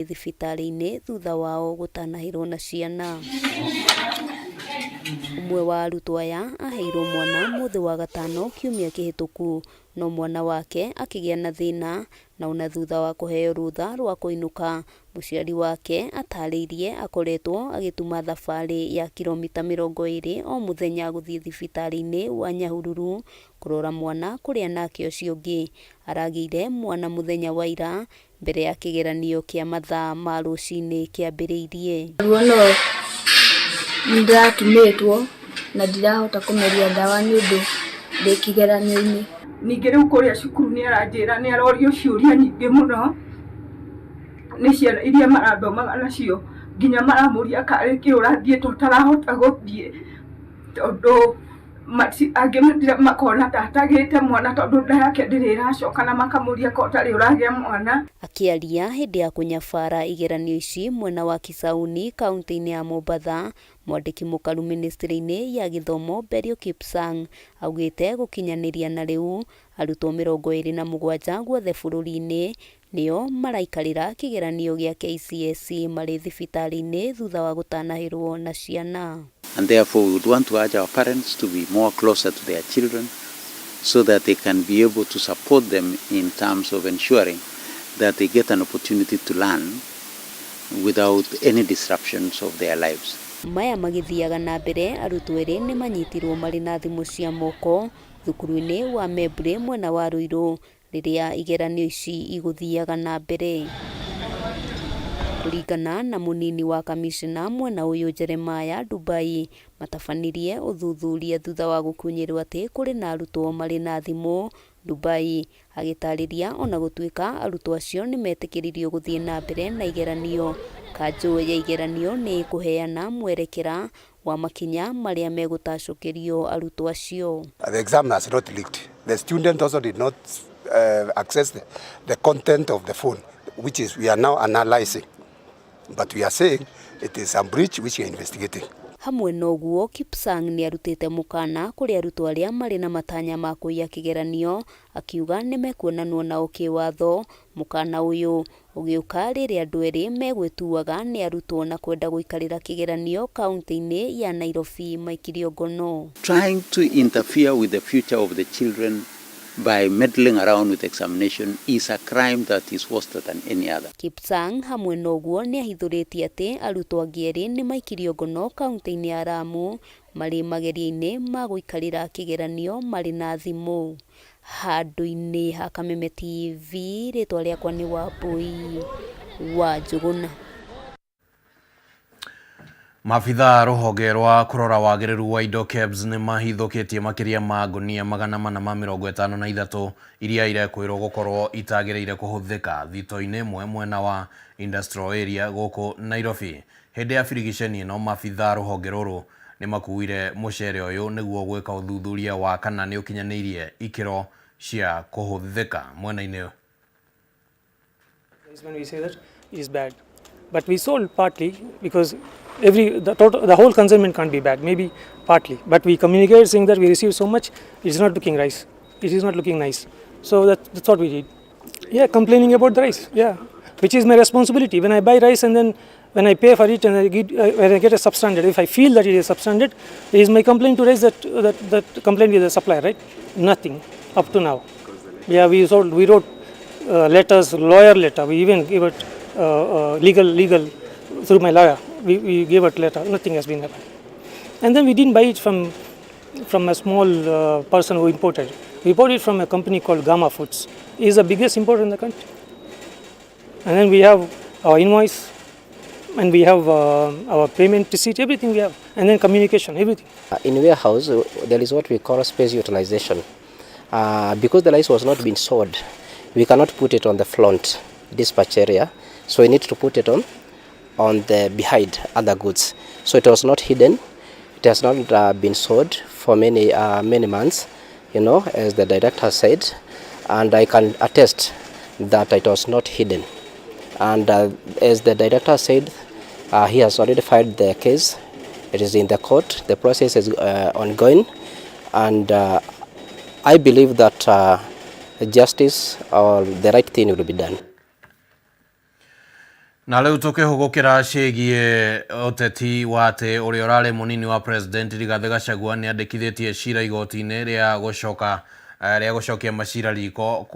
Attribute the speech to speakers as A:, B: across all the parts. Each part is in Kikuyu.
A: Thibitarĩ-inĩ thutha wao gũtanahĩrwo na ciana. Ũmwe wa arutwo aya aheirwo mwana mũthĩ wa gatano kiumia kĩhĩtũku no mwana wake akĩgĩa na thĩna na ona thutha wa kũheo rũtha rwa kũinũka mũciari wake atarĩirie akoretwo agĩtuma thabarĩ ya kiromita 20 o mũthenya gũthiĩ thibitarĩ-inĩ wa Nyahururu kũrora mwana kũrĩa nake ũcio ũngĩ aragĩire mwana mũthenya wa ira mbere ya kĩgeranio kĩa mathaa ma rũcinĩ kĩambĩrĩirie.
B: Ruo no nĩndĩratumĩtwo na ndirahota kũmeria ndawa nĩ ũndũ ndĩ kĩgeranio-inĩ.
C: Ningĩ rĩu kũrĩa cukuru nĩ aranjĩra nĩ arorio ciũria nyingĩ mũno nĩ ciana iria marathomaga nacio, nginya maramũria karĩ kĩ ũrathiĩte ũtarahota gũthiĩ, tondũ angĩ makona ta atagĩte mwana tondũ nda yake ndĩrĩ ĩracoka na makamũria ko ũtarĩ ũragĩa mwana.
A: Akĩaria hĩndĩ ya kũnyabara igeranio ici mwena wa Kisauni kaunti-inĩ ya Mombatha, mwandĩki mũkaru ministry-inĩ ya gĩthomo Belio Kipsang augĩte gũkinyanĩria na rĩu arutwo 27 guothe bũrũri-inĩ nĩo maraikarĩra kĩgeranio gĩa KCSE marĩ thibitarĩ-inĩ thutha wa gũtanahĩrwo na ciana.
D: And therefore we would want to urge our parents to be more closer to their children so that they can be able to support them in terms of ensuring that they get an opportunity to learn without any disruptions of their lives.
A: Maya magĩthiaga na mbere arutwo erĩ nĩ manyitirwo marĩ na thimũ cia moko thukuru-inĩ wa Membley mwena wa Ruiru rĩrĩa igeranio ici igũthiaga na mbere. Kũringana na mũnini wa kamishna mwena ũyũ Jeremiah Dubai matabanirie ũthuthuria thutha wa gũkunyĩrwo atĩ kũrĩ na arutwo marĩ na thimũ. Dubai agĩtarĩria ona gũtuĩka arutwo acio nĩ metĩkĩririo gũthiĩ na mbere na igeranio, kanjũ ya igeranio nĩ ĩkũheana mwerekera wa makinya marĩa megũtacũkĩrio arutwo acio.
E: The exam has not leaked. The student also did not access the content of the phone, which is we are now analyzing. But we are saying it is a breach which we are investigating.
A: Hamwe na ũguo, Kipsang nĩ arutĩte mũkana kũrĩ arutwo arĩa marĩ na matanya ma kũiya kĩgeranio, akiuga nĩ mekuonanwo nao kĩwatho. Mũkana ũyũ ũgĩũka rĩrĩa andũ erĩ megwĩtuaga nĩ arutwo na kwenda gũikarĩra kĩgeranio kaunti-inĩ ya Nairobi maikirio ngono.
D: Trying to interfere with the future of the children by meddling around with examination is a crime that is worse than any other.
A: Kipsang hamwe na ũguo nĩ ahithũrĩtie atĩ arutwo angĩ erĩ nĩ maikirio ngono kaunti-inĩ ya Lamu marĩ mageria-inĩ ma gũikarĩra kĩgeranio marĩ na thimũ. Handũ-inĩ ha Kameme TV, rĩtwa rĩakwa nĩ Wambui wa Njũgũna.
F: Maabitha rũhonge rwa kũrora wagĩrĩru wa indo KEBS nĩ mahithũkĩtie makĩria ma ngunia 453 iria irekwĩrwo gũkorwo itagĩrĩire kũhũthĩka thito-inĩ ĩmwe mwena wa Industrial Area gũkũ Nairobi. Hĩndĩ ya birigiceni ĩno maabitha rũhonge rũrũ nĩ makuire mũcere ũyũ nĩguo gwĩka ũthuthuria wa kana nĩ ũkinyanĩirie ikĩro cia kũhũthĩka mwena-inĩ.
G: When we say that it is bad, but we sold partly because every the total the whole consignment can't be bad, maybe partly, but we communicate saying that we received so much, it is not looking rice, it is not looking nice. So that's what we did. Yeah, complaining about the rice, yeah, which is my responsibility. When I buy rice and then when I pay for it and when I get a substandard, if I feel that it is substandard, it is my complaint to raise that complaint with the supplier, right? Nothing up to now. Yeah, we sold, we wrote letters, lawyer letter. We even gave it legal through my lawyer. We gave it letter. Nothing has been happened. And then we didn't buy it from a small person who imported. We bought it from a company called Gamma Foods. It is the biggest importer in the country. And then we have our invoice, and we have our payment receipt, everything we have, and then communication, everything.
H: In warehouse, there is what we call space utilization. Because the rice was not being sold, we cannot put it on the front dispatch area, so we need to put it on the behind other goods. So it was not hidden. It has not been sold for many many months, as the director said, and I can attest that it was not hidden. And as the director said, he has already filed the case. It is in the court. The process is ongoing, and I believe that justice or the right thing will be done.
F: Na rĩu tũkĩhũgũkĩra ciĩgiĩ ũteti wa atĩ ũrĩa ũrarĩ mũnini wa president Rigathĩ Gachagua nĩ andĩkithĩtie cira igoti-inĩ rĩa gũcoka rĩa gũcokia macira riko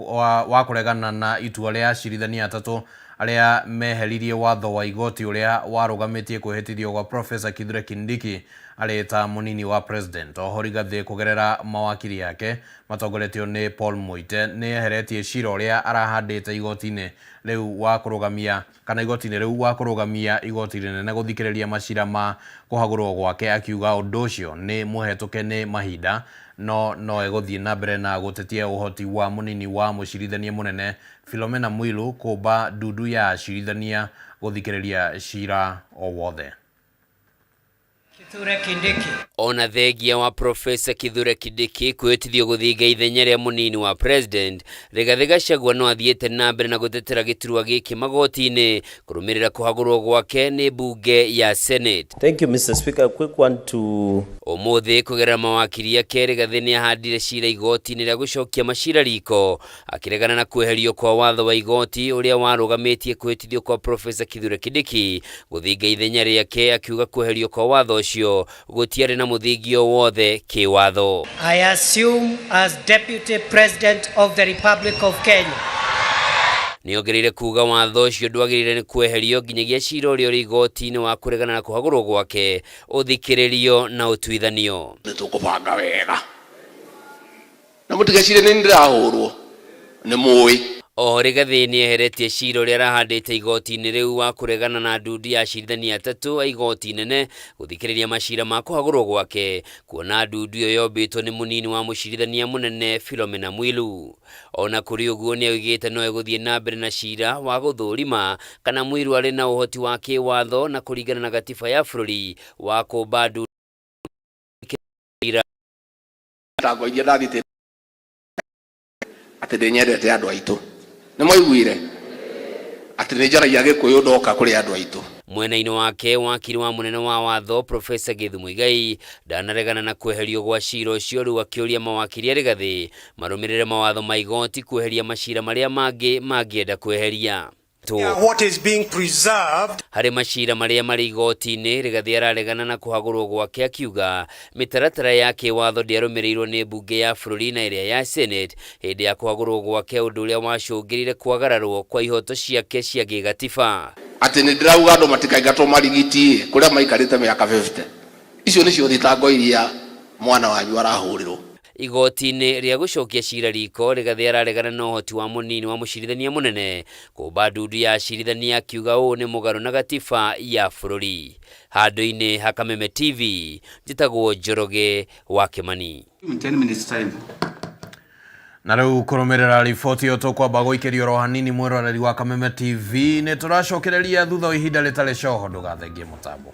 F: wa kũregana na itua rĩa acirithania atatũ arĩa meheririe watho wa igoti ũrĩa warũgamĩtie kwĩhĩtithio gwa Professor Kithure Kindiki arĩ ta mũnini wa president. Oho Rigathĩ kũgerera mawakiri yake matongoretio nĩ Paul Muite nĩ eheretie cira ũrĩa arahandĩte igoti-inĩ rĩu wa kũrũgamia kana igoti-inĩ rĩu wa kũrũgamia igoti rĩnene gũthikĩrĩria macira ma kũhagũrwo gwake, akiuga ũndũ ũcio nĩ mũhetũke nĩ mahinda no no egũthiĩ na mbere na gũtetia ũhoti wa mũnini wa mũcirithania mũnene Philomena Mwilu kũmba ndundu ya acirithania gũthikĩrĩria cira o wothe.
I: Kithure Kindiki.
J: Ona thengia wa Profesa Kithure Kindiki kwĩhĩtithio gũthinga ithenya rĩa mũnini wa president, Rigathĩ Gachagua no athiĩte na mbere na gũtetera gĩturwa gĩkĩ magoti-inĩ kũrũmĩrĩra kũhagũrwo gwake nĩ mbunge ya Senate.
K: Thank you, Mr. Speaker. Quick one to
J: Ũmũthĩ kũgerera mawakiri ake, Rigathĩ nĩ ahandire cira igoti-inĩ rĩa gũcokia macira riko akĩregana na kweherio kwa watho wa igoti ũrĩa warũgamĩtie kwĩhĩtithio kwa Profesa Kithure Kindiki gũthinga ithenya rĩake, akiuga kweherio kwa watho ũcio gũtiarĩ na mũthingi o wothe kĩwatho.
I: I assume as Deputy President of the Republic of Kenya.
J: Nĩongereire kuga watho ũcio ndwagĩrĩire nĩ kweherio nginyagia cira ũrĩa ũrĩ igoti-inĩ wa kũregana na kũhagũrwo gwake ũthikĩrĩrio na ũtuithanio.
L: Nĩ tũkũbanga wega na mũtigecire nĩ ndĩrahũrwo nĩ mũĩ.
J: Oho Rigathĩ nĩ eheretie cira ũrĩa arahandĩte igoti-inĩ rĩu wa kũregana na ndundu ya acirithania atatũ a igoti inene gũthikĩrĩria macira ma kũhagũrwo gwake, kuona ndundu ĩyo yombĩtwo nĩ mũnini wa mũcirithania mũnene Philomena Mwilu. Ona kũrĩ ũguo nĩ oigĩte no egũthiĩ na mbere na cira wa gũthũrima kana Mwilu arĩ na ũhoti wa kĩwatho na kũringana na gatiba ya bũrũri wa kũmba ndundu.
L: Thitango iria ndathitĩte atĩ ndĩnyendete andũ aitũ nĩ mwaiguire atĩ nĩ njaragia Gĩkũyũ ndoka kũrĩ andũ aitũ.
J: Mwena-inĩ wake, wakiri wa mũnene wa watho Profesa Githu Muigai ndanaregana na kweherio gwa cira ũcio, rĩu akĩũria mawakiri a Rigathĩ marũmĩrĩre mawatho ma igoti kweheria macira marĩa mangĩ mangĩenda kweheria.
M: What is being preserved
J: Harĩ macira marĩa marĩ igoti-inĩ, Rigathĩ araregana na kũhagũrwo gwake akiuga mĩtaratara ya kĩwatho ndĩarũmĩrĩirwo nĩ mbunge ya bũrũri na ĩrĩa ya Senate hĩndĩ ya kũhagũrwo gwake, ũndũ ũrĩa wacũngĩrire kwagararwo kwa ihoto ciake cia gĩgatiba.
L: Atĩ nĩ ndĩrauga andũ matikaingatwo marigiti kũrĩa maikarĩte mĩaka 50. Icio nĩcio thitango iria mwana wanyu arahũrĩrwo.
J: Igoti-inĩ rĩa gũcokia cira riko, Rigathĩ araregana na ũhoti wa mũnini wa mũcirithania mũnene kũmba ndundu ya acirithania, akiuga ũũ nĩ mũgarũ na gatiba ya bũrũri. Handũ-inĩ ha Kameme TV, njĩtagwo Njoroge wa Kĩmani.
D: In 10 minutes time.
F: Na rĩu kũrũmĩrĩra riboti ĩyo tũkwamba gũikĩrio oro hanini. Mwĩroreri wa Kameme TV, nĩ tũracokereria thutha wa ihinda rĩtarĩ coho, ndũgathengie mũtambo.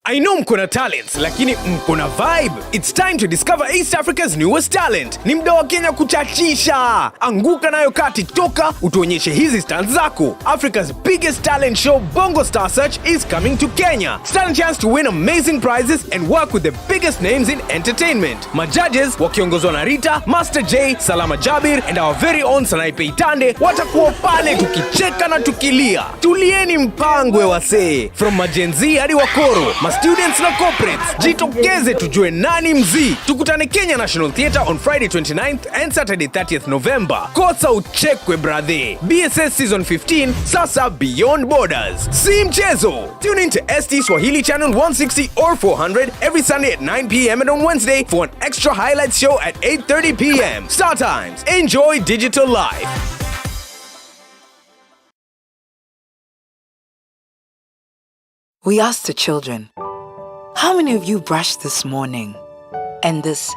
N: I know mko na talents, lakini mko na vibe. It's time to discover East Africa's newest talent. Ni mda wa Kenya kuchachisha. Anguka nayo kati, toka utuonyeshe hizi stunts zako. Africa's biggest talent show, Bongo Star Search, is coming to Kenya. Stand a chance to win amazing prizes and work with the biggest names in entertainment. Majudges wakiongozwa na Rita, Master J, Salama Jabir and our very own Sanaipei Tande watakuwa pale tukicheka na tukilia. Tulieni mpangwe wasee. From maGen Z hadi wakoro, ma students na corporates, jitokeze tujue nani mzii. Tukutane Kenya National Theatre on Friday 29th and Saturday 30th November. Kosa uchekwe brother. BSS Season 15 sasa beyond borders. Si mchezo. Tune in to ST Swahili channel 160 or 400 every Sunday at 9 p.m. and on Wednesday for an extra highlights show at 8:30 p.m. Star Times. Enjoy digital life.
O: We asked the children, "How many of you brushed this morning?" And this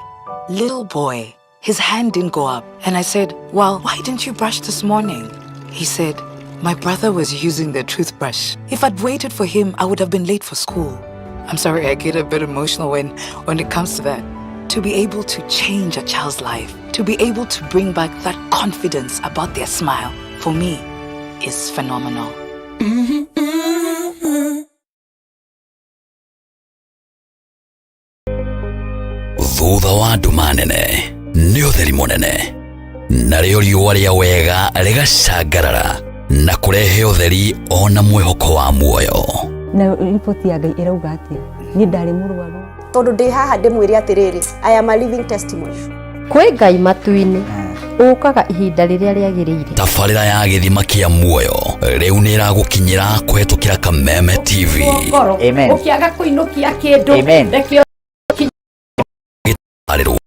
O: little boy, his hand didn't go up. And I said, "Well, why didn't you brush this morning?" He said, "My brother was using the toothbrush. If I'd waited for him, I would have been late for school." I'm sorry, I get a bit emotional when it comes to that. To be able to change a child's life, to be able to bring back that confidence about their smile, for me, is phenomenal.
P: Thutha wa nduma nene nĩ ũtheri mũnene, narĩo riũa rĩa wega rĩgacangarara na kũrehe ũtheri ona mwĩhoko wa muoyo.
Q: Na riboti ya Ngai ĩrauga atĩa? Niĩ ndarĩ mũrwaru.
R: Tondũ ndĩ haha ndĩmwĩre atĩrĩrĩ, I am a living testimony.
S: Kwĩ Ngai matu-inĩ ũkaga ihinda rĩrĩa rĩagĩrĩire.
P: Tabarĩra ya gĩthima kĩa muoyo rĩu nĩ ĩragũkinyĩra kũhetũkĩra Kameme TV.
T: Ngoro ũkĩaga kũinũkia kĩndũ reke
P: Gĩtarĩrwo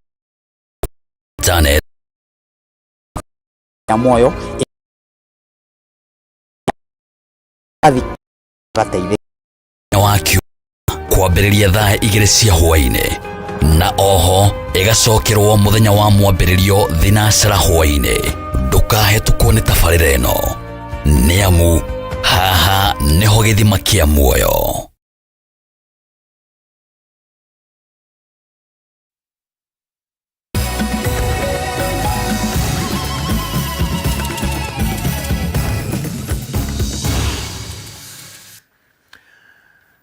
P: Janet
U: ya muoyo gateithĩ
P: wa kiumia kwambĩrĩria thaa 2 cia hwaĩ-inĩ, na oho ĩgacokerwo mũthenya wa mwambĩrĩrio thinacara hwaĩ-inĩ. Ndũkahetũkwo nĩ tabarĩra ĩno, nĩ amu haha nĩho gĩthima kĩa muoyo.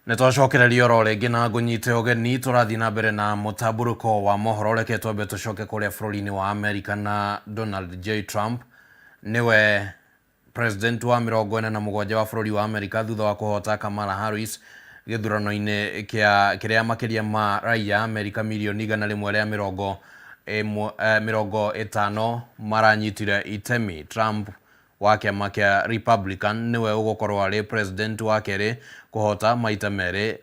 F: Nĩ twacokereria oro rĩngĩ na ngũnyite ũgeni. Tũrathiĩ na mbere na mũtambũrũko wa mohoro. Reke twambe tũcoke kũrĩa bũrũri-inĩ wa Amerika, na Donald J Trump nĩwe president wa 47 wa bũrũri wa Amerika thutha wa kũhota Kamala Harris gĩthurano-inĩ kĩa kĩrĩa makĩria ma raia Amerika mirioni 150 maranyitire itemi. Trump wa kĩama kĩa Republican nĩwe ũgũkorwo arĩ president wa kerĩ kũhota maita merĩ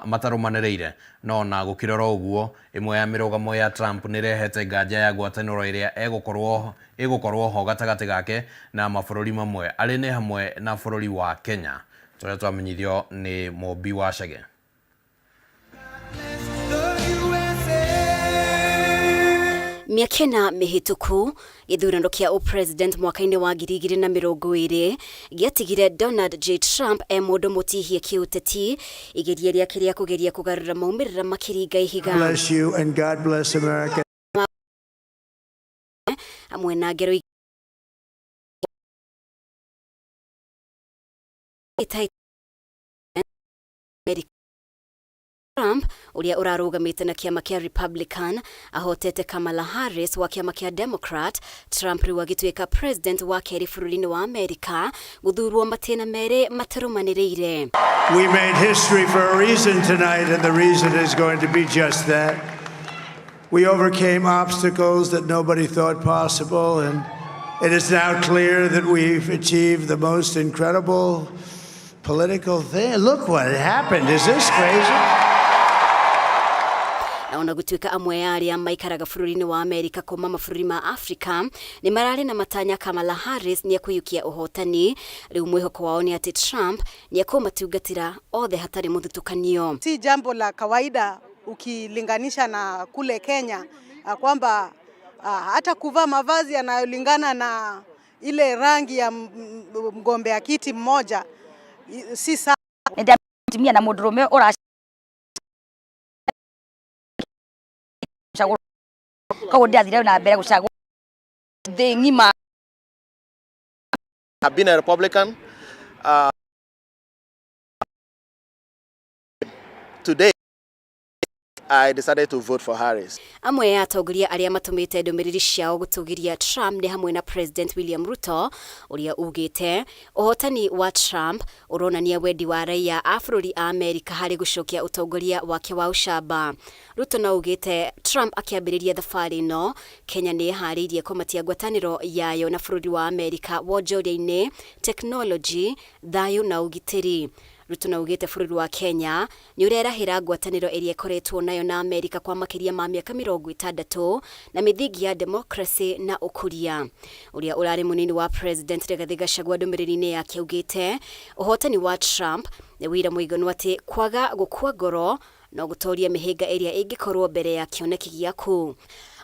F: matarũmanĩrĩire. No na gũkĩrora ũguo, ĩmwe ya mĩrũgamo ya Trump nĩrehete nganja ya ngwatanĩro ĩrĩa ĩgũkorwo ho gatagatĩ gake na mabũrũri mamwe, arĩ nĩ hamwe na bũrũri wa Kenya, tũrĩa twamenyithio nĩ Mũmbi wa Chege.
A: Mĩaka 4 mĩhĩtũku, gĩthurano kĩa ũpresident mwaka-inĩ wa 2020 gĩatigire Donald J Trump e mũndũ mũtihie kĩũteti, igeria rĩake rĩa kũgeria kũgarũra maumĩrĩra makĩringa ihiga.
V: Bless you and God bless America.
A: Hamwe na ngero Trump ũrĩa ũrarũgamĩte na kĩama kĩa Republican ahotete Kamala Harris wa kĩama kĩa Democrat. Trump rĩu agĩtuĩka president wa kerĩ bũrũri-inĩ wa Amerika gũthurwo matĩna merĩ matarũmanĩrĩire.
V: We made history for a reason tonight, and the reason is going to be just that. We overcame obstacles that nobody thought possible, and it is now clear that we've achieved the most incredible political thing. Look what happened. Is this crazy?
A: Na ona gũtuĩka amwe ya arĩa maikaraga bũrũri-inĩ wa Amerika kuma mabũrũri ma Afrika nĩ mararĩ na matanya Kamala Harris nĩ ekũiyũkia ũhotani, rĩu mwĩhoko wao nĩ atĩ Trump nĩ ekũmatungatĩra othe hatarĩ mũthutũkanio.
W: Si jambo la kawaida ukilinganisha na kule Kenya kwamba hata kuvaa mavazi yanayolingana na ile rangi ya mgombea kiti mmoja si sawa.
T: Nĩ na mũndũrũme ũra koguo ndĩrathire na mbere gũcagũra thĩ ng'ima.
X: I've been a Republican. Today, I decided to vote for Harris.
A: Amwe ya atongoria arĩa matũmĩte ndũmĩrĩri ciao gũtũgĩria Trump nĩ hamwe na President William Ruto, ũrĩa ugĩte ũhotani wa Trump ũronania wendi wa raia a bũrũri a Amerika harĩ gũcokia ũtongoria wake wa ũcamba. Ruto no ugĩte Trump akĩambĩrĩria thabarĩ ĩno, Kenya nĩ ĩharĩirie kũmatia ngwatanĩro yayo na bũrũri wa Amerika wonjoria-inĩ, tekinoronjĩ, thayũ na ũgitĩri. Ruto na ugĩte bũrũri wa Kenya nĩ ũrerahĩra ngwatanĩro ĩrĩa ĩkoretwo nayo na Amerika kwa makĩria ma mĩaka 60 na mĩthingi ya democracy na ũkũria. Ũrĩa ũrarĩ mũnini wa President Rigathi Gachagua ndũmĩrĩri-inĩ yake augĩte ũhotani wa Trump nĩ wĩira mũiganu atĩ kwaga gũkua ngoro no gũtoria mĩhĩnga ĩrĩa ĩngĩkorwo mbere ya kĩoneki gĩaku.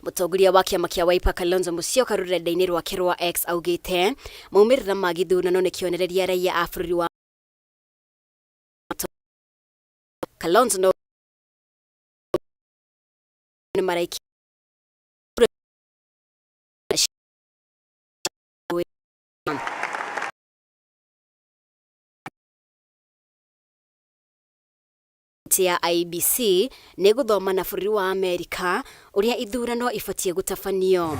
A: Mũtongoria wa kĩama kĩa Wiper Kalonzo Musyoka rũrenda-inĩ rwake rwa X augĩte maumĩrĩra ma gĩthurano nĩ kĩonereria raia a bũrũri wa Kalonzo no Nĩ maraikia ya IEBC nĩ gũthoma na bũrũri wa Amerika ũrĩa ithurano ibatiĩ gũtabanio.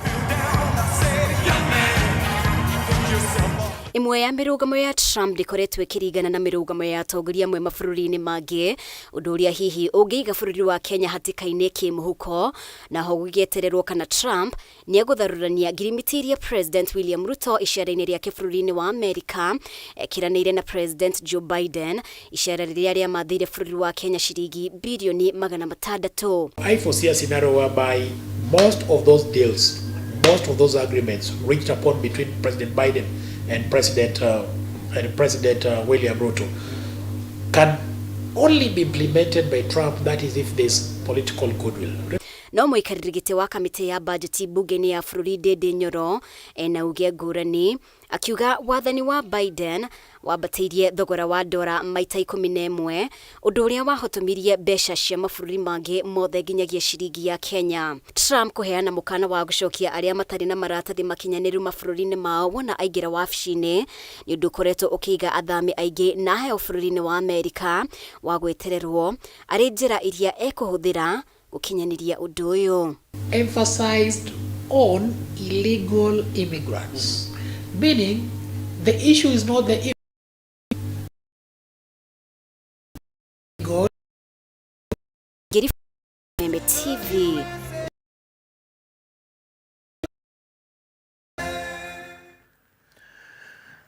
A: Ĩmwe ya mĩrũgamo ya Trump ndĩkoretwo ĩkĩringana na mĩrũgamo ya atongoria amwe mabũrũri-inĩ mangĩ, ũndũ ũrĩa hihi ũngĩiga bũrũri wa Kenya hatĩka-inĩ kĩmũhuko, naho gũgĩetererwo kana Trump nĩegũtharũrania ngirimiti iria President William Ruto icera-inĩ rĩake bũrũri-inĩ wa Amerika ekĩranĩire na President Joe Biden, icera rĩrĩa rĩamathĩire bũrũri wa Kenya ciringi birioni 600.
B: I foresee a scenario whereby most of those deals, most of those agreements reached upon between President Biden and President William Ruto can only be implemented by Trump, that is if there's political goodwill.
A: No mũikarĩri gĩtĩ wa kamĩtĩ ya bajeti mbunge-inĩ ya bũrũri Ndindi Nyoro ena uge ngũrani, akiuga wathani wa Biden wambatĩirie thogora wa dora maita 11, ũndũ ũrĩa wahotomirie mbeca cia mabũrũri mangĩ mothe nginyagia ciringi ya Kenya. Trump kũheana mũkana wa gũcokia arĩa matarĩ na maratathi makinyanĩru mabũrũri-inĩ mao wona aingĩra wabici-inĩ nĩ ũndũ ũkoretwo ũkĩiga athami aingĩ na heho bũrũri-inĩ wa Amerika wa gwetererwo arĩ njĩra iria ekũhũthĩra gũkinyanĩria ũndũ ũyũ.
B: Emphasized on illegal immigrants, meaning the issue is not the illegal.
A: Meme TV.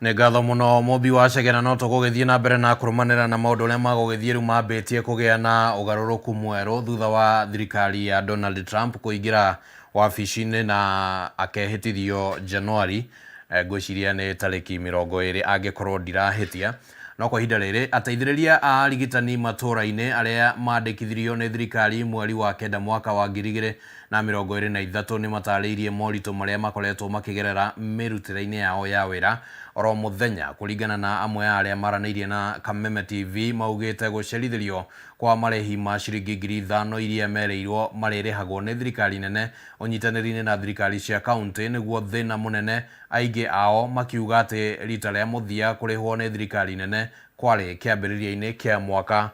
F: Nĩ ngatho mũno Mũmbi wa Cegena, no tũgũgĩthiĩ na mbere na kũrũmanĩra na maũndũ ũrĩa magũgĩthiĩ rĩu mambĩtie kũgĩa na ũgarũrũku mwerũ thutha wa thirikari ya Donald Trump kũingĩra wabici-inĩ na akehĩtithio Januari, ngwĩciria nĩ tarĩki 20 angĩkorwo ndirahĩtia. No kwa ihinda rĩrĩ, ateithĩrĩria a arigitani matũũra-inĩ arĩa mandĩkithirio nĩ thirikari mweri wa 9 mwaka wa 2023 nĩ matarĩirie moritũ marĩa makoretwo makĩgerera mĩrutĩre-inĩ yao ya wĩra oro mũthenya. Kũringana na amwe a arĩa maranĩirie na Kameme TV, maugĩte gũcerithĩrio kwa marĩhi ma ciringi 5,000 iria merĩirwo marĩrĩhagwo nĩ thirikari nene ũnyitanĩri-inĩ na thirikari cia kaunti nĩguo thĩna mũnene, aingĩ ao makiuga atĩ rita rĩa mũthia kũrĩhwo nĩ thirikari nene kwarĩ kĩambĩrĩria-inĩ kĩa mwaka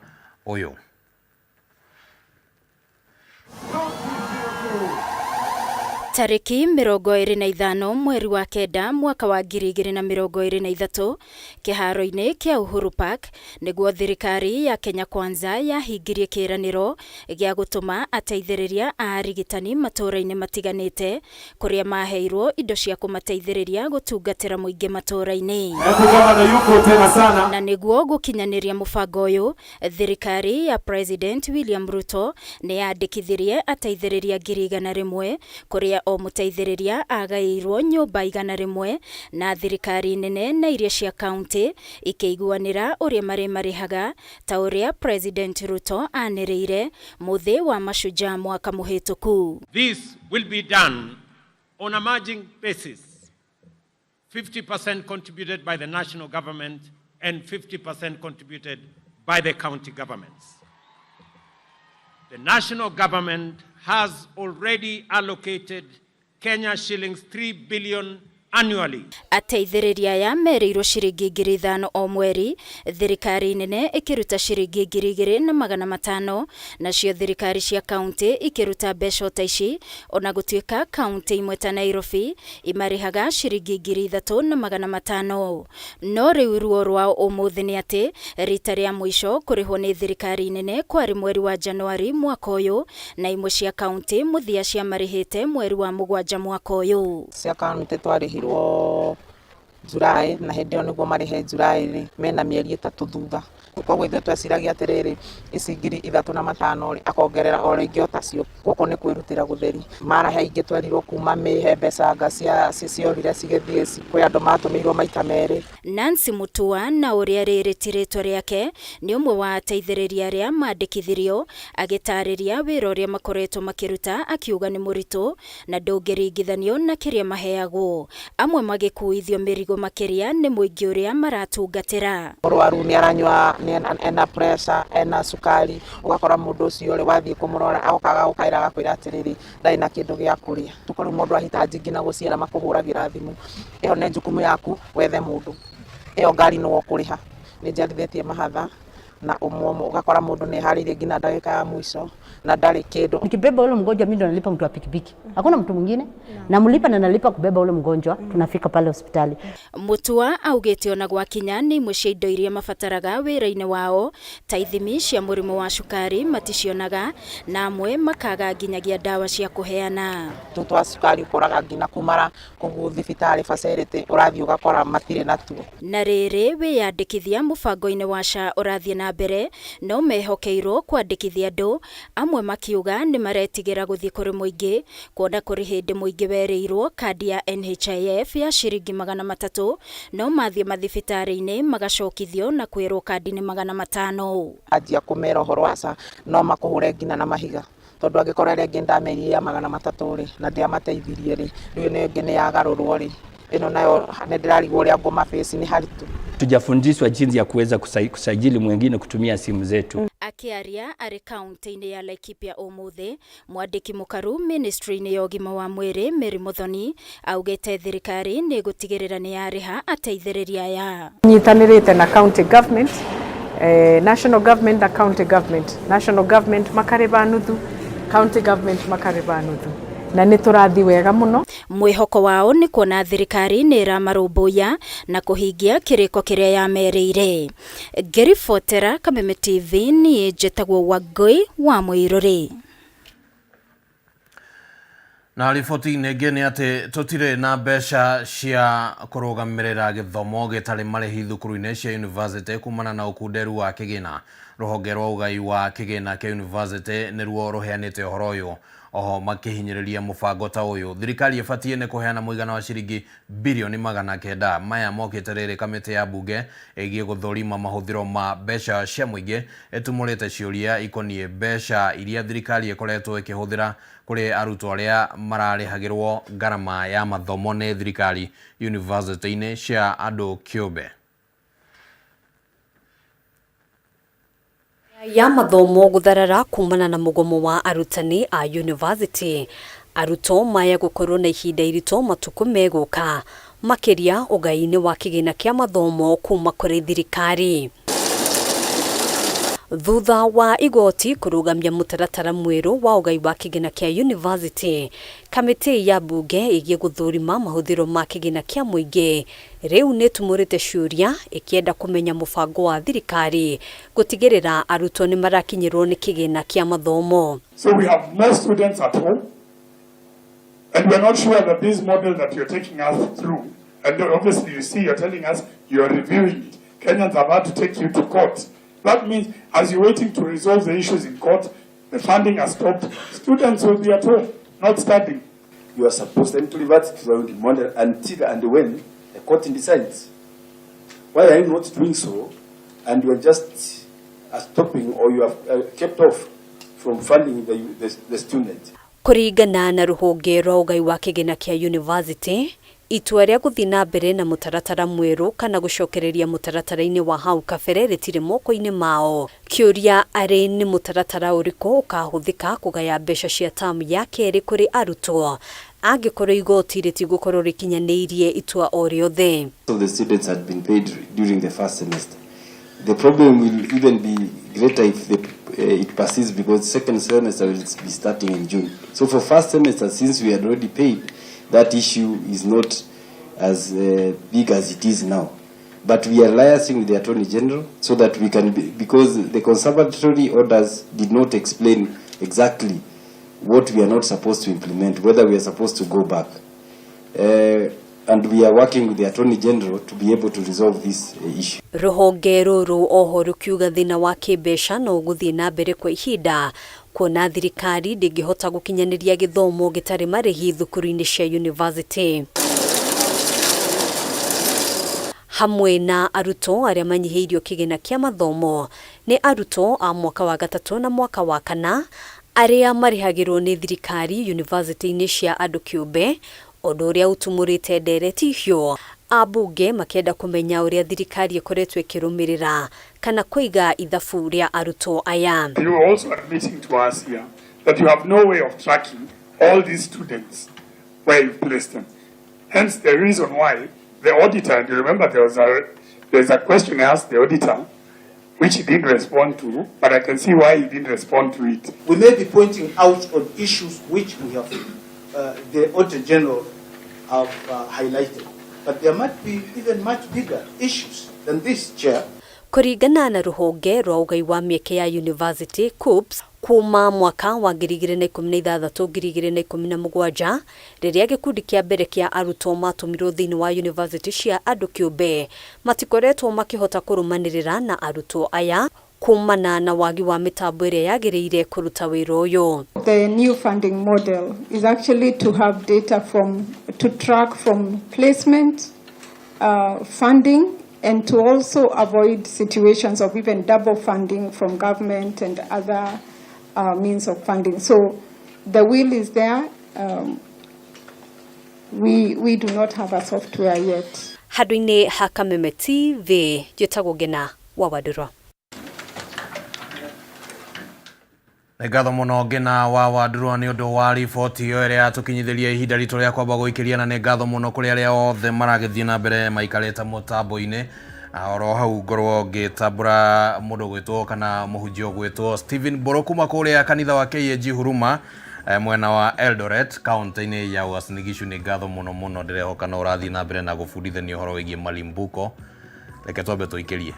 F: ũyũ.
C: Tarĩki 25 mweri wa 9 mwaka wa 2023 kĩharo-inĩ kĩa Uhuru Park nĩguo thirikari ya Kenya Kwanza yahingirie kĩĩranĩro gĩa gũtũma ateithĩrĩria a arigitani matũũra-inĩ matiganĩte kũrĩa maheirwo indo cia kũmateithĩrĩria gũtungatĩra mũingĩ matũũra-inĩ. Na nĩguo gũkinyanĩria mũbango ũyũ, thirikari ya President William Ruto nĩ yandĩkithirie ateithĩrĩria 100,000 kũrĩa o mũteithĩrĩria agaĩirwo nyũmba 100, na thirikari nene na iria cia kaunti ikĩiguanĩra ũrĩa marĩmarĩhaga ta ũrĩa President Ruto anĩrĩire mũthĩ wa Mashujaa mwaka mũhĩtũku.
E: This will be done on a margin basis, 50% contributed by the national government and 50% contributed by the county governments. The national government has already allocated Kenya shillings 3 billion annually.
C: Ateithĩrĩria aya merĩirwo ciringi 5,000 o mweri, thirikari nene ĩkĩruta ciringi 2,500, nacio thirikari cia kaunti ikĩruta mbeca o ta ici, ona gũtuĩka kaunti imwe ta Nairobi imarĩhaga ciringi 3,500. No rĩu ruo rwao ũmũthĩ nĩ atĩ rita rĩa mũico kũrĩhwo nĩ thirikari nene kwarĩ mweri wa Januari mwaka ũyũ, na imwe cia kaunti mũthia ciamarĩhĩte mweri wa 7 mwaka ũyũ.
U: Cia kaunti twarĩhirwo July, na hĩndĩ ĩyo nĩguo marĩhe July rĩ, mena mĩeri 3 thutha. Koguo ithuĩ tweciragia atĩrĩrĩ, ici 3,500 rĩ, akongerera o rĩngĩ o tacio. Gũkũ nĩ kwĩrutĩra gũtheri. Mara he ingĩ twerirwo kuma May he mbeca anga ciorire cigĩthiĩ, kwĩ andũ matũmĩirwo maita 2.
C: Nancy Mutua, na ũrĩa rĩrĩ ti rĩtwa rĩake, nĩ ũmwe wa ateithĩrĩria arĩa mandĩkithirio, agĩtarĩria wĩra ũrĩa makoretwo makĩruta akiuga nĩ mũritũ na ndũngĩringithanio na kĩrĩa maheagwo. Amwe magĩkuithio mĩrigo makĩria nĩ mũingĩ ũrĩa maratungatĩra.
U: Mũrwaru nĩ aranyua ena pressure, ena cukari, ũgakora mũndũ ũcio rĩ wathiĩ kũmũrora agoka agagũkaĩra agakwĩra atĩrĩrĩ ndarĩ na kĩndũ gĩa kũrĩa. Tũkorwo mũndũ ahitaji nginya gũciara makũhũragĩra thimũ, ĩyo nĩ jukumu yaku wethe mũndũ, ĩyo ngari nĩwe ũkũrĩha. Nĩ njiarithĩtie mahatha na ũmwe ũgakora mũndũ nĩ eharĩirie nginya ndagĩka ya mwisho na ndarĩ kĩndũ.
G: Nikibeba ule mgonjwa mimi ndo nalipa mtu wa pikipiki, hakuna mtu mwingine namlipa na nalipa kubeba ule mgonjwa, tunafika pale hospitali.
C: Mutua augĩte ona gwakinya nĩ imwe cia indo iria mabataraga wĩra-inĩ wao ta ithimi cia mũrimũ wa cukari maticionaga na amwe makaga nginyagia ndawa cia kũheana.
U: Tũ twa cukari ũkoraga nginya kumara kũu thibitarĩ facility ũrathiĩ ũgakora matirĩ natuo.
C: Na rĩrĩ wĩyandĩkithia mũbango-inĩ wa SHA ũrathiĩ na mbere no mehokeirwo kwandĩkithia andũ amwe makiuga nĩ maretigĩra gũthiĩ kũrĩ mũingĩ kuona kũrĩ hĩndĩ mũingĩ werĩirwo kandi ya NHIF ya ciringi 300 no mathiĩ mathibitarĩ-inĩ magacokithio na kwĩrwo kandi nĩ 500.
U: Anjia kũmera ũhoro wa SHA no makũhũre nginya na mahiga tondũ angĩkorwo ĩrĩa ĩngĩ ndamerire ya 300 rĩ na ndiamateithirie rĩ rĩu ĩno ĩngĩ nĩ yagarũrwo rĩ ĩno nayo nĩ ndĩrarigwo ũrĩa ngũma face nĩ haritũ.
H: Tujafundishwa jinsi ya kuweza kusajili mwingine kutumia simu zetu.
C: Akĩaria arĩ kaunti-inĩ ya Laikipia ũmũthĩ, mwandĩki mũkaru ministry-inĩ ya ũgima wa mwĩrĩ Mary Muthoni augĩte thirikari nĩ ĩgũtigĩrĩra nĩ yarĩha ateithĩrĩria aya.
I: Nyitanĩrĩte na county government, national government na county government. National government makarĩba nuthu, county government makarĩba nuthu. Na nĩ tũrathiĩ wega mũno.
C: Mwĩhoko wao nĩ kuona thirikari nĩ ĩramarũmbũiya na kũhingia kĩrĩko kĩrĩa yamerĩire. Ngĩribotera Kameme TV niĩ njĩtagwo Wangũi wa Mũirũrĩ.
F: Na riboti-inĩ ĩngĩ nĩ atĩ tũtirĩ na mbeca cia kũrũgamĩrĩra gĩthomo gĩtarĩ marĩhi thukuru-inĩ cia university kumana na ũkunderu wa kĩgĩna. Rũhonge rwa ũgai wa kĩgĩna kĩa university nĩruo rũheanĩte ũhoro ũyũ oho makĩhinyĩrĩria mũbango ta ũyũ. Thirikari ĩbatiĩ nĩ kũheana mũigana wa ciringi birioni 900. Maya mokĩte rĩrĩ kamĩtĩ ya mbunge ĩgiĩ gũthũrima mahũthĩro ma mbeca cia mũingĩ ĩtumũrĩte ciũria ikoniĩ mbeca iria thirikari ĩkoretwo ĩkĩhũthĩra kũrĩ arutwo arĩa mararĩhagĩrwo ngarama ya mathomo nĩ thirikari yunivasĩtĩ-inĩ cia andũ kĩũmbe.
A: Ya mathomo gũtharara kumana na mũgomo wa arutani a university. Arutwo maya gũkorwo na ihinda iritũ matukũ megũka makĩria ũgai-inĩ wa kĩgĩna kĩa mathomo kuma kũrĩ thirikari. Thutha wa igoti kũrũgamia mũtaratara mwerũ wa ũgai wa kĩgĩna kĩa university, kamĩtĩ ya mbunge ĩgiĩ gũthũrima mahũthĩro ma kĩgĩna kĩa mũingĩ rĩu nĩtumũrĩte ciũria ĩkĩenda kũmenya mũbango wa thirikari gũtigĩrĩra arutwo nĩ marakinyĩrwo nĩ kĩgĩna kĩa mathomo.
K: So we have more students at home, and we're not sure that this model that you're taking us through, and obviously you see you're telling us you're reviewing it. Kenyans have had to take you to court. That means as you're waiting to resolve the issues in court, the funding has stopped. Students will be at home, not studying.
Y: You are supposed then to revert to the model until and when the court decides. Why are you not doing so? And you are just stopping, or you have kept off from funding the student.
A: Kũringana na rũhonge rwa ũgai wa kĩgĩna kĩa university, itua rĩa gũthiĩ na mbere na mũtaratara mwerũ kana gũcokereria mũtaratara-inĩ wa hau kabere rĩtirĩ moko-inĩ mao. Kĩũria arĩ nĩ mũtaratara ũrĩkũ ũkahũthĩka kũgaya mbeca cia tamu ya kerĩ kũrĩ arutwo angĩkorwo igoti rĩtigũkorwo rĩkinyanĩirie itua o rĩothe.
Y: So the students had been paid during the first semester. The problem will even be greater if it persists, because second semester will be starting in June. So for first semester, since we had already paid, that issue is not as big as it is now. But we are liaising with the Attorney General so that we can be, because the conservatory orders did not explain exactly what we are not supposed to implement, whether we are supposed to go back. And we are working with the Attorney General to be able to resolve this issue.
A: Rũhonge rũrũ oho rũkiuga thĩna wa kĩmbeca no ũgũthiĩ na mbere kwa ihinda kuona thirikari ndĩngĩhota gũkinyanĩria gĩthomo gĩtarĩ marĩhi thukuru-inĩ cia university. Hamwe na arutwo arĩa manyihĩirio kĩgĩna kĩa mathomo nĩ arutwo a mwaka wa gatatũ na mwaka wa kana arĩa marĩhagĩrwo nĩ thirikari university-inĩ cia andũ kĩũmbe, ũndũ ũrĩa ũtumũrĩte ndereti hiũ. Ambunge makĩenda kũmenya ũrĩa thirikari ĩkoretwo ĩkĩrũmĩrĩra kana kũiga ithabu rĩa arutwo aya.
K: You are also admitting to us here that you have no way of tracking all these students where you placed them. Hence the reason why the auditor, and you remember there's a question I asked the auditor, which he didn't respond to, but I can see why he didn't respond to it.
D: We may be pointing out on issues which we have, the Auditor General have highlighted, but there might be even much bigger issues than this, Chair.
A: Kũringana na rũhonge rwa ũgai wa mĩeke ya University KUCCPS, kuma mwaka wa 2016 2017 rĩrĩa gĩkundi kĩa mbere kĩa arutwo matũmirwo thĩinĩ wa university cia andũ kĩũmbe, matikoretwo makĩhota kũrũmanĩrĩra na arutwo aya kumana na wagi wa mĩtambo ĩrĩa yagĩrĩire kũruta wĩra ũyũ.
J: The new funding model is actually to have data from, to track from placement, funding, and to also avoid situations of even double funding from government and other means of funding. So the will is there. We do not have a software yet.
A: Handũ-inĩ ha Kameme TV, njĩtagwo Ngena wa Wandũrwa.
F: Nĩ ngatho mũno Ngina wa Wandurwa nĩ ũndũ wa riboti ĩyo ĩrĩa yatũkinyithĩria ihinda ritũ rĩa kwamba gũikĩria, na nĩ ngatho mũno kũrĩ arĩa othe maragĩthiĩ na mbere maikarĩte mũtambo-inĩ. Oro hau ngorwo ngĩtambũra mũndũ gwĩtwo kana mũhunjia ũgwĩtwo Stephen Mbũrũ kuma kũrĩa kanitha wa KAG Huruma, mwena wa Eldoret, kaunti-inĩ ya Uasin Gishu. Nĩ ngatho mũno mũno, ndĩrehoka no ũrathiĩ na mbere na gũbundithania ũhoro wĩgiĩ malimbuko. Reke twambe tũikĩrie.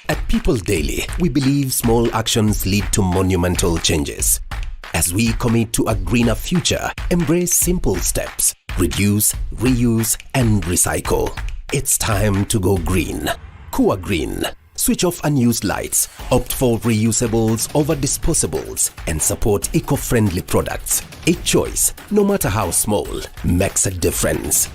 L: At People Daily, we believe small actions lead to monumental changes. As we commit to a greener future, embrace simple steps: reduce, reuse, and recycle. It's time to go green. Kua Green. Switch off unused lights, opt for reusables over disposables, and support eco friendly products. Each choice, no matter how small, makes a difference.